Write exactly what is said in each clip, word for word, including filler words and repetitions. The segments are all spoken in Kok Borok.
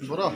Boro.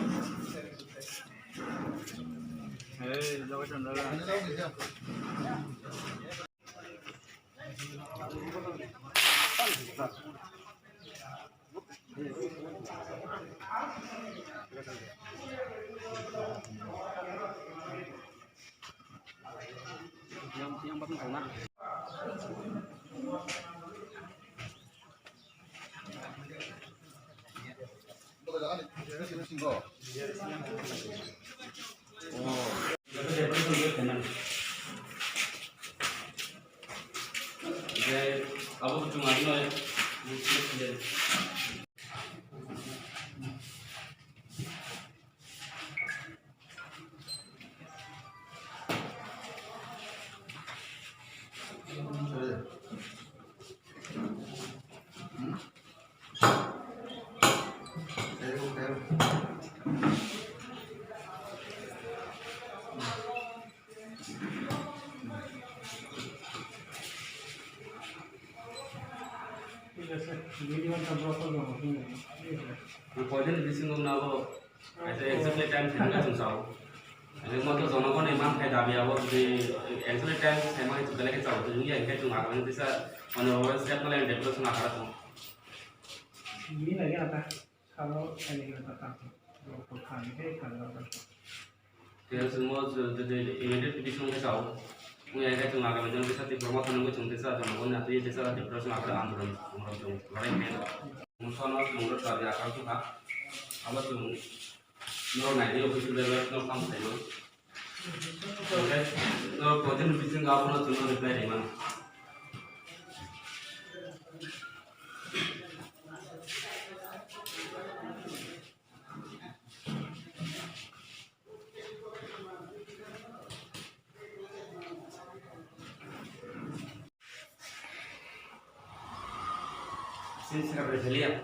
Koidin bisingo nabo kaisa exactly time thangna chwng sao. Ani moto jonogoni manthai dabi abo jodi exactly time thangma hai belai khe chao, chwng ya khe chwng agarang tisa, mane oro step nalai development agarang. Ni lagi apa? Kalau saya kira tak tahu. Kalau bukan, saya kalau tak tahu. Tei chwngno immediate petition khe chao. Wngya khe chwng agami dino tesa Tipra Motha nungwi chwng tesa jonogoni atwi tesa Tipra chwng agre andolon chwng lorai khe. Chwngno chwng rwkha de akhar thukha. Abo chwng norok nai di official website no tamo saimano. Hwnkhe norok fourteen bisingo abono chwngno reply rwimano. Sini sekarang saya lihat.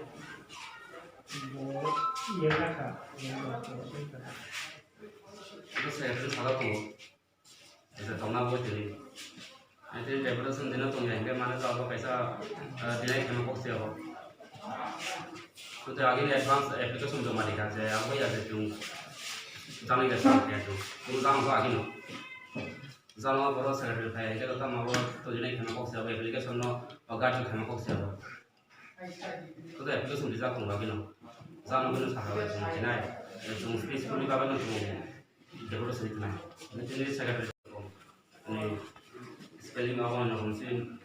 Bo iya kha, iya kha. Itu saya itu salah tuh. Esa tongna bo tini. Ai tini decoration dina tongya hingke mane to abo kaisa, ah, dinai kheno kok se abo. To te agini advance application joma dikha je abo ya je chung. Jani ga sa ya chung. Kunu jang ko agino. Jano boro secretary phai hingke to tamo bo to dinai kheno kok se abo application no o gaju kheno kok se abo. Kodo application rijak tong bagwi no. Jano gwi no sakha bai tong jinai. Chung peacefully bagwi no tong. Decoration rijak nai. Ni tini secretary. Ni spelling abo no hum sin.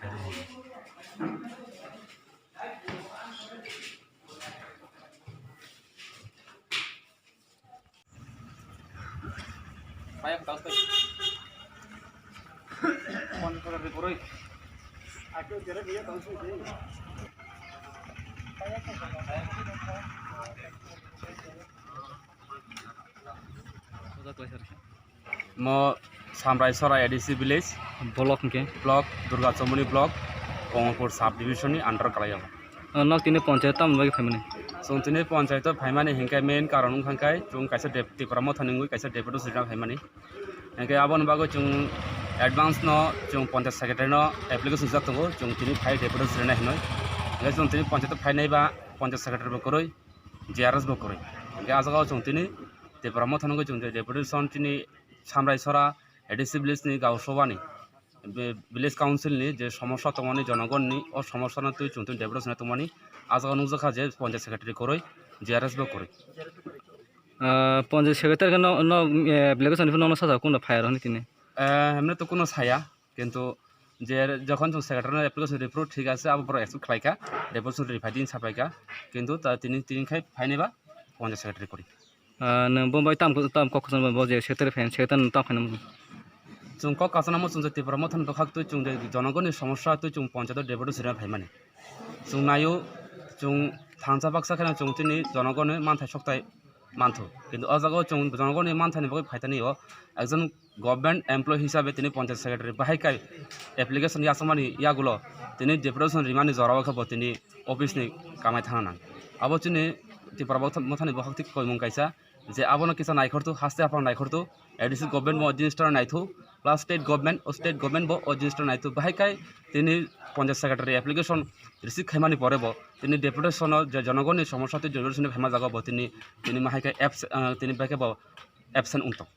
Mo Samrai Sora A D C village, block hwnkhe? Block, Durga Chomoni block, Komalpur sub division ni under kalai o. Ah, nok tini panchayat tamoni bagwi phaimani? Chwng tini panchayat o phaimani hinkhe main karon wngkha khe chwng kaisa dep-, Tipra Motha ni wngwi kaisa deputy sujak phaimani. Hinkhe aboni bagwi chwng advance no chwng panchayat secretary no application sujak tongo, chwng tini phai deputy sujak nai hinwi. Hinkhe chwng tini panchayat o phainai ba panchayat secretary bo kwrwi, G R S bo kwrwi. Hinkhe ah jaga o chwng tini Tipra Motha ni wngwi chwng je deputation tini Samrai Sora A D C village ni Gausawani, be-, village council ni je somosya tongmani, jonogonni o somosya no twi chwng twi develop wngna tongmani, ah jaga nukjakha je panchayat secretary kwrwi, G R S bo kwrwi. Ah, panchayat secretary khe no, no, eh, application phano no sajak kunu phai rw hwnwi tini? Eh, hemne to kuno saya, kintu je jokhon chwng secretary no application ripro thik ase, abo borok accept khlaikha, develop wngwi riphai din sapaikha, kintu ta tini, tini khai phainai ba panchayat secretary kwrwi. Ah, nwng bo bai tam, tam kok kwchangma bo je secretary phaiyang, secretary nwng tam khainai. Chwng kok kwchangma chwng je Tipra Motha ni bwkhak twi chwng je jonogoni somosya twi chwng panchayat o deputy sujak phaimani. Chwng naio chwng thansa baksa kheno chwng tini jonogoni manthai sokthai manthu. Kintu o jaga o chwng jonogoni manthai ni bagwi phaitani o ekjon government employee hisabe tini panchayat secretary bahai kai application yachakmani yagulo tini deputation rimani jora o khe bo tini office ni kamai thangna nang. Abo chini Tipra Motha ni bwkhak twi koimung kaisa. Je abono kisa naikhortu, haste aphano naikhortu, A D C government bo administrator naithu, plus state government, o state government bo o jinis no naitu bahai kai tini panchayat secretary application receive khaimani pore bo tini deputation o je jonogoni somosya tei jonogoni phaima jaga bo tini tini mahai kai abs-, ah, tini bahai kai bo absent wngtong.